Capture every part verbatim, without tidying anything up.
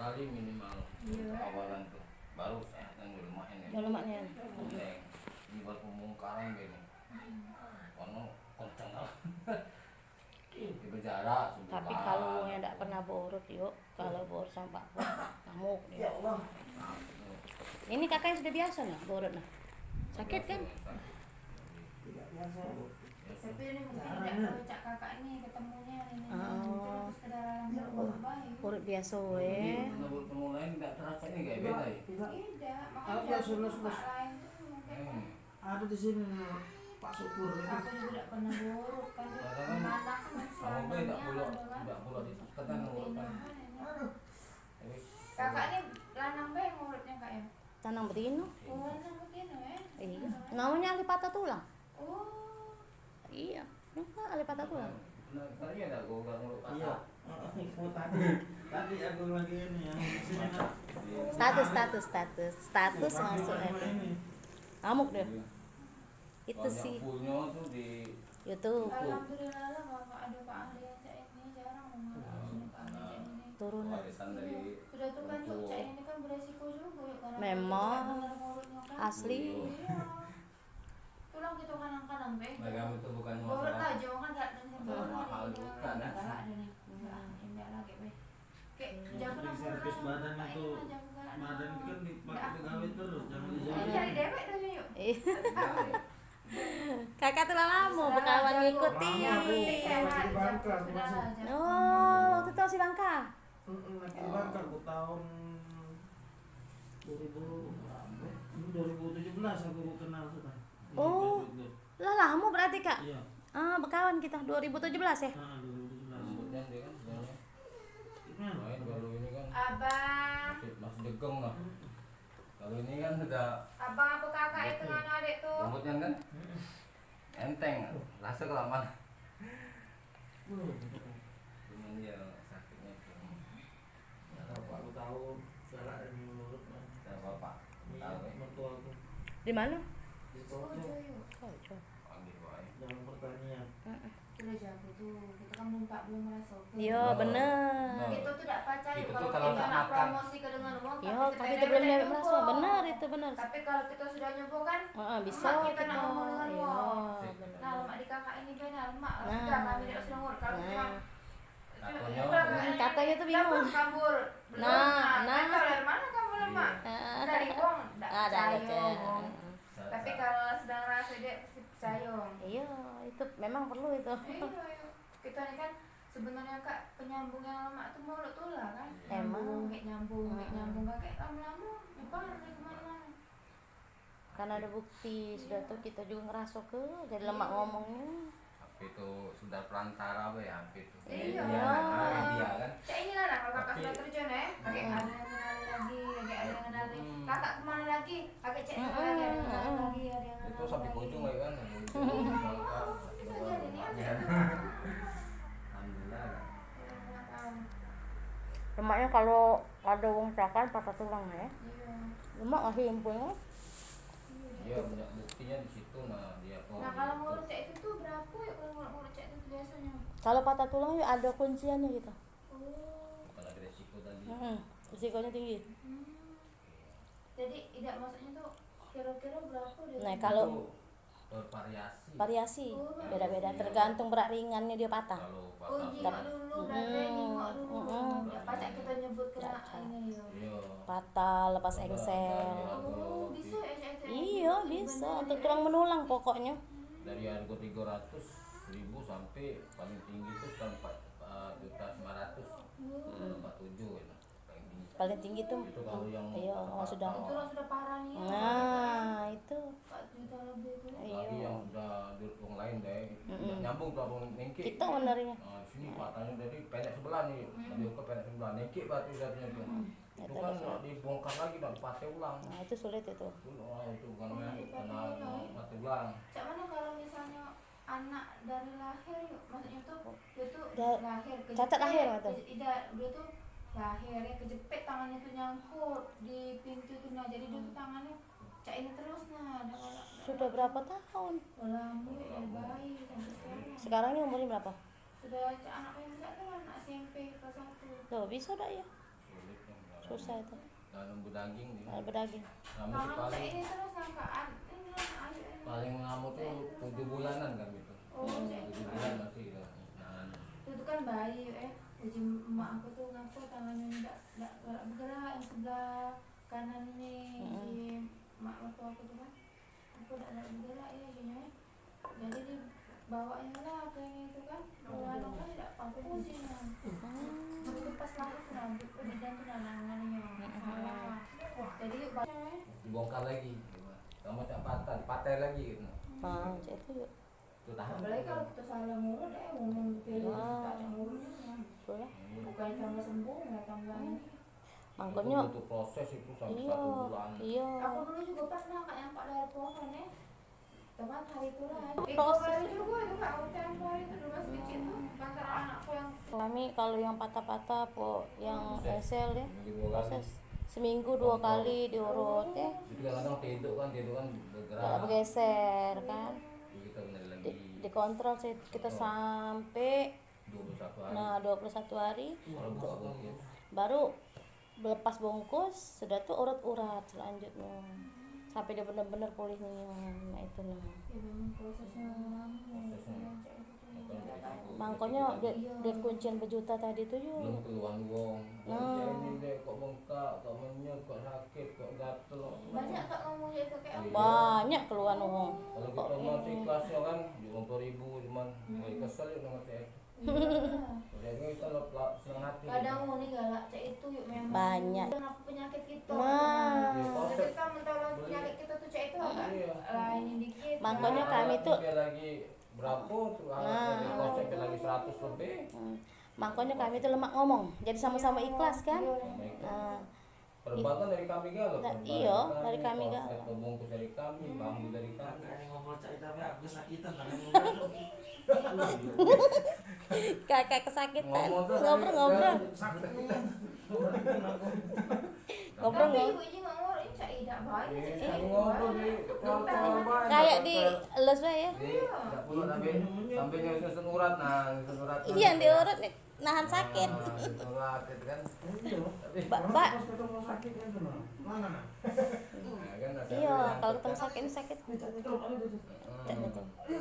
Kali minimal. Iya. Untuk awalan tuh. Baru sehat kan di rumah ini. Di rumah ini. Ini baru pembongkaran gini. Kono kenceng lah. Tapi kalau wong yang dak pernah borot, yuk, kalau borot sama Pak Pur, ngamuk dia. Ini kakaknya sudah biasa nah borot nah. Sakit kan? Tapi ini mungkin dak tahu cak kakak ni ketemunya ini. Mungkin aku sekedar alam borot bae. Borot biasa weh. Tidak, makanya aku suka lain tuh mungkin. Ada di sini, Pak Syukur itu. Aku juga dak pernah borot kan, anak kan selama ini ada kan. Aduh. Kakak ni lanang bae ngurutnya, Kak, ya? Lanang betino. Oh, lanang betino, ya? Iya. Namanya ahli patah tulang. Oh. Iya. Namanya ahli patah tulang. Iya. Heeh, tadi, tadi aku lagi ini yang sini, Kak. Status, status, status, status masuk ini. Ngamuk dia. Itu sih. Punyo tuh di YouTube. Alhamdulillah lah, Kakak, ada Pak Ahli yang cak ini, jarang wong ada Pak Ahli cak ini. Turun lah. Sudah tuh kan, Cuk, cak ini kan beresiko juga, yuk, karena memang. Asli. Iya. Tulang kita kadang-kadang, Beh. Nah, kamu tuh bukan borot masalah lah, jangan datang sama orang mahal juga, kan, ya? Enggak ada nih. Enggak, enggak lagi, Beh. Kayak jago servis badan itu, badan kan dipakai pegawai terus, jangan dijauhin. Cari dewek dulu, yuk. Iya. Kakak tuh lah lama bekawan ngikuti. Oh, waktu itu masih Bangka. Heeh, lagi di Bangka aku tahun dua ribu, dua ribu tujuh belas aku kenal tuh kan. Oh, lah lama berarti, Kak? Iya. Ah, bekawan kita dua ribu tujuh belas ya? Ah, dua ribu tujuh belas. Rambutnya dia kan, sebenarnya. Main baru ini kan. Abang. Masih, masih degong lah. Kalau ini kan sudah. Abang apa kakak itu nganu adik tuh? Rambutnya kan? Enteng, rasa kelamaan. Cuman dia sakitnya itu. Bapak aku tahu, galak ini menurut. Bapak. Iya, mertua aku. Di mana? Di Tojo. Tojo. Dalam pertanian. Heeh. Itu udah jago tuh. Kita kan belum tak, belum merasa. Iya, bener. Kita tuh dak percaya kalau kita nak promosi ke dengan wong, tapi kita belum merasa. Bener itu, bener. Tapi kalau kita sudah nyoba kan, heeh, bisa kita nak ngomong dengan wong. Nah, lemak di kakak ini benar, lemak. Sudah kami dak sudah ngurut. Kalau kita katanya tuh bingung. Nah, nah. Dari mana kamu lemak? Dari wong dak percaya wong. Tapi kalau sudah ngerasa dia pasti percaya wong. Iya, itu memang perlu itu. Iya, iya. Kita ni kan sebenarnya, Kak, penyambung yang lemak tu mulut tulang kan. Emang. Nyambung, kayak nyambung, kayak nyambung kan, kayak lama-lama nyebar ke mana-mana. Kan ada bukti sudah tu, kita juga ngeraso ke jadi lemak ngomongnyo. Tapi itu sudah perantara be, hampir tu. Iya. Iya, kan? Cak ini lah, nah, kalau kakak sudah kerja nih, kakak ada yang kenalin lagi, kakak ada yang kenalin. Kakak kemana lagi? Kakak cek siapa lagi, ada yang kenalin lagi, ada yang kenalin lagi. Itu sampai ke ujung lagi kan? Itu jadi nih, ada. Alhamdulillah. Lemaknya kalau ada wong cakan patah tulang ya. Iya. Lemak masih empun. Iya, banyak buktinya di situ, nah, dia kok. Nah, kalau ngurut cak itu tuh berapa ya kalau ngurut-ngurut cak itu tuh biasanya? Kalau patah tulang ya ada kunciannya gitu. Oh. Bukan ada resiko tadi. Mm-mm. Risikonya tinggi. Hmm. Jadi, idak maksudnya tuh kira-kira berapa dia? Nah, kalau itu bervariasi. Variasi. Oh, beda-beda, tergantung berat ringannya dia patah. Kalau patah tulang. Oh, jinak dulu, berarti nengok dulu. Mm-mm. Dak pacak kita nyebut kena ini ya. Iya. Patah, lepas engsel. Oh, bisa ya, cak itu ya? Iya, bisa. Untuk tulang menulang pokoknya. Dari harga tiga ratus ribu sampai paling tinggi tuh sampai empat, eh, juta sembilan ratus. Hmm. Empat tujuh gitu. Paling tinggi tuh. Itu kalau yang, iya, patah, sudah. Itu lah sudah parah nih. Nah, itu. Empat juta lebih tuh. Iya. Lagi yang sudah duit wong lain deh. Mm-mm. Nyambung tuh abang nengkek. Kita benernya. Nah, di sini patahnyo jadi pendek sebelah nih. Mm-mm. Lebih ke pendek sebelah. Nengkek batu jatuhnya tuh. Mm-mm. Itu kan nak dibongkar lagi, nak dipatah ulang. Nah, itu sulit itu. Itu, oh, itu kan kena patah ulang. Cak mana kalau misalnya anak dari lahir, yuk, maksudnya tuh dia tuh lahir kejepit, cacat lahir, gitu. Ida, dia tuh lahir ya, kejepit tangannya tuh nyangkut di pintu tuh, nah, jadi dia tuh tangannya cak ini terus, nah, dah. Sudah berapa tahun? Udah lama ya, dari bayi sampai sekarang. Sekarang ini umurnya berapa? Sudah cak anak yang besar tuh, anak S M P kelas satu. Tuh, bisa dak ya? Sulit kan, Susah itu. Tanam bedaging dia. Tanam bedaging. Lama sih. Tangan paling, ini terus angkaan. Ini terus, ayo, ini. Paling lama tuh tujuh bulanan kan gitu. Oh, hmm. Tujuh bulan masih ya. Nah, itu tuh kan bayi, eh. Uji emak aku tuh ngapo tangannya ndak, ndak gerak-gerak yang sebelah kanan ini, hmm, si emak mertua aku tuh kan. Aku dak, dak bergerak ya, Jin, ya. Jadi dibawanya lah ke ini tu kan, ke warung kan, dak mampu Jin, ya. Waktu pas lahir tu, nah, bidan tu nah, nah, nah, nah, salah. Jadi, ba- Dibongkar lagi. Tambah tak patah, patah lagi gitu. Ah, cak itu. Tu tahan. Apalagi kalau kita salah ngurut, eh, ngomong pilih tak ada ngurutnya. Betul lah. Bukan tambah sembuh, malah tambah ini. Mangkonyo itu butuh proses itu sampai, iyo, satu bulan. Iyo. Aku dulu juga pernah, Kak, nyampak dari pohon, eh. Teman hari itu lah. Proses. Tiga kali juga itu, Kak, aku tempo hari itu dulu masih kecil tuh, lantaran anakku yang. Kami kalau yang patah-patah, po, yang, hmm, esel, ya, seminggu dua kali, proses seminggu dua kali diurut, ya. Itu kadang-kadang tedok kan, tedok kan bergerak. Agak bergeser, kan. Jadi kita benerin lagi. Di, dikontrol sih kita sampai Dua puluh satu hari. Nah, dua puluh satu hari. Baru buka bungkus. Baru lepas bungkus, sudah tu urat-urat selanjutnya. Sampai dia bener-bener pulih nian. Nah, itu nah. Ya, memang prosesnya lama. Prosesnya. Makanya dia, dia kuncian bejuta tadi tu, yo. Belum keluar wong. Nah. Ini dek, kok bengkak, kok menyut, kok sakit, kok gatel. Banyak, Kak, ngomong cak itu, kayak apa? Banyak keluar wong. Kalau kita masih ikhlas ya kan, dua puluh ribu cuman. Hmm. Wah, kesel ya sama saya. Iya. Jadi kita lo-, lo-, seneng hati. Kadang wong ni galak cak itu, yuk, memang. Banyak. Kenapa penyakit kita? Nah. Iya, konsep. Kita mentolong penyakit kita tu cak itu, agak lain dikit. Iya. Makanya kami tu. Dia lagi berapa tu, nah, konsep dia lagi seratus lebih. Hmm. Makanya kami tu lemak ngomong. Jadi sama-sama ikhlas, kan? Iya. Sama ikhlas. Nah. Perban kan dari kami galo, nah, perban iyo, dari kami, dari kami galo. Konsep pembungkus dari kami, hmm, bambu dari kami. Makanya ngobrol cak itu, tapi aku sakitan tangan. Kakak kesakitan. Ngomong tuh ngobrol, dari ngobrol. Sakit. Ngobrol, tapi ngobrol. Ibu ini ngomong, ini cak idak baik, iya, cak idak ngobrol baik. Di kayak di les bae, ya. Iya. Dak perlu sampai, sampai nyusun urat, nah, nyusun urat. Iya, yang diurut nih. Nahan sakit. Nah, itulah, gitu kan. Tapi ba-, ba-, nah, kan, nah, iyo, kalau ketemu sakit, sakit. Heeh.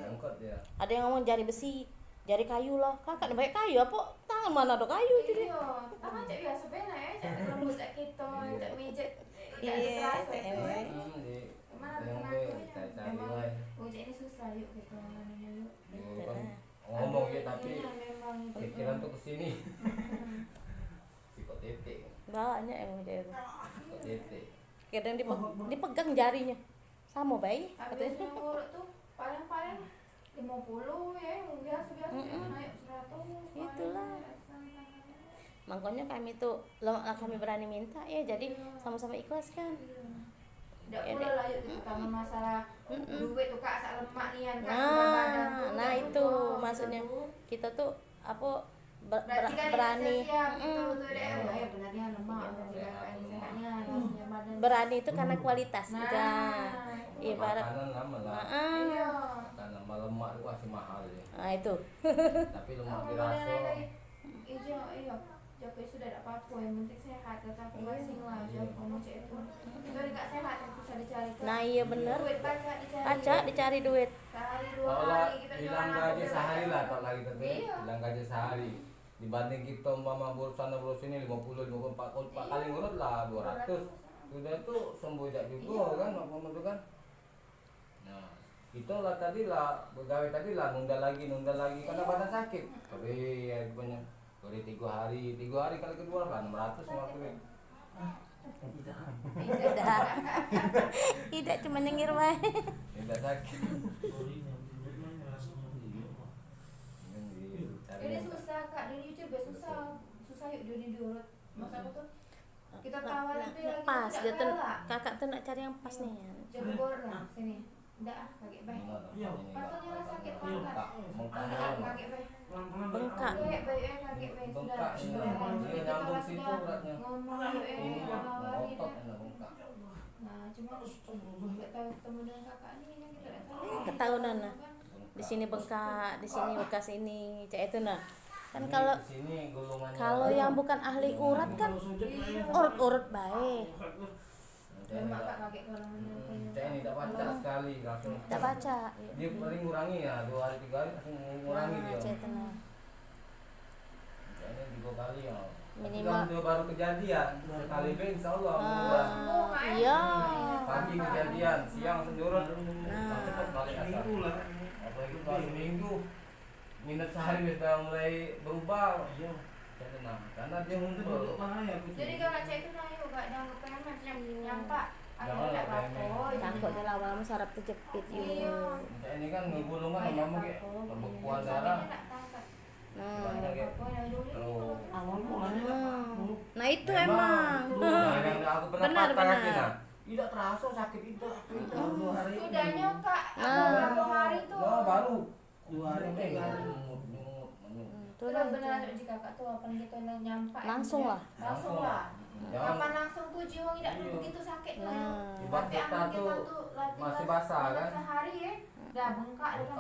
Angkat dia. Ada yang ngomong jari besi, jari kayu lah. Kakak ni banyak kayu apa? Tangan mana ada kayu tu dia? Iyo, tangan cak biasa bae lah, ya, cak lembut, cak kita, cak mijet, cak terasa. Iyo, emang. Hmm, di, mana yang kena tu, ya? Cari-cari, memang, wai. Oh, cak ini susah, yuk, gitu, anunya, yuk. Yo, kan. Ngomong je tapi pikiran tu ke sini. Sikok titik. Banyak yang macam itu. Sikok titik. Kadang dipe-, dipegang jarinyo. Samo bae, katonyo. Habis ngurut tu paling-paling limo puluh ya, yang biaso-biaso naik seratus. Itulah. Makanya kami tu, lemak lah kami berani minta, ya, jadi sama-sama ikhlas, kan. Iya. Dak pula lah, yuk, kita tambah masalah duit tu, Kak, sak lemak nian, Kak, sudah badan tu, nah, itu maksudnyo. Kita tu, apo, ber-, berani. Berarti kan berani. Siap, betul, betul, deh. Wah, ya, benar nian lemak, berarti kan sehat nian, rasanya badan. Berani itu karena kualitas, nah, juga. Itu. Ibarat makanan lama lah. Heeh. Iya. Makanan lemak tu masih mahal, ya. Nah, itu. Tapi lemak dirasa. Ijo, iyo. Jaku sudah dak apo-apo, yang penting sehat, tetap basing lah, jaku ngomong cak itu. Itu dak sehat, yang susah dicari, Kak. Nah, iyo, bener. Duit pacak dicari. Pacak dicari duit. Sehari, dua hari, kita jualan apa. Kalau ilang gaji sehari lah, tak lagi tadi. Iyo. Ilang gaji sehari. Dibanding kita umpama boros sana, boros sini, limo puluh, limo puluh, empat kali, empat kali ngurut lah, dua ratus. Dua ratus. Sudah tu sembuh jak juga, kan, umpama tu, kan. Nah, kita lah tadi lah, begawe tadi lah, nunda lagi, nunda lagi, karena badan sakit. Tapi ya, banyak. Boleh tiga hari, tiga hari kali kedua lah, enam ratus lima puluh. Idak. Idak, cuma nyengir bae. Idak sakit. Ini susah, Kak, dari YouTube susah. Susah, yuk, dari diurut. Masa aku tuh Kita tawar itu yang pas, kita dia tu, kakak tu nak cari yang pas nian. Jebor lah, sini. Ndak ah, kagek bae. Patutnya lah sakit pangkat. Bengkak. Kagek bae. Bengkak. Kagek bae, eh, kagek bae. Sudah, sudah. Kita lah sudah ngomong, eh, nawari dah. Nah, cuma nggak tahu ketemu dengan kakak ni kan kita nggak tahu. Ketahuan, nah. Di sini bengkak, di sini bekas ini, cak itu, nah. Kan kalau, kalau yang bukan ahli urat kan urut-urut bae. Lemak kak, kaget kalau menyentuh. Hmm, cak ini dak pacak sekali langsung. Dak pacak. Dia paling ngurangi ya, dua hari tiga hari langsung ngurangi dia. Cak itu nah. Cak ini tiga kali ya. Minimal. Tapi kalau dia baru kejadian, sekali be insya Allah. Ah, iya. Pagi kejadian, siang langsung diurut. Nah. Langsung cepet balik asal. Seminggu lah. Apalagi kalau seminggu. Minat sehari wis dah mulai berubah. Iya. Jadi nah, karena dia ngumpul. Jadi kalau cak itu nah, yuk, gak dianggap preman, nyam-, nyampak. Anu, dak apa-apa. Takut dia lama-lama saraf terjepit. Iya. Cak ini kan ngegulung kan lama-lama kayak pembekuan darah. Nah. Awal mulanya. Nah, itu emang. Nah, yang aku pernah patah kaki, nah. Tidak terasa sakit itu, itu dua hari. Sudahnya kak, berapa hari tuh? Nah, baru. Dua hari tiga hari. Nyut, nyut, nyut. Hmm, tu lah. Benar-benar jika kak tuh apa gitu, nah, nyampak langsung lah. Langsung lah. Hmm. Kapan langsung tuh jiwa tidak begitu sakit tuh. Nah. Tapi aman kita tuh latihan masih basah kan? Sehari ya, dah bengkak, dah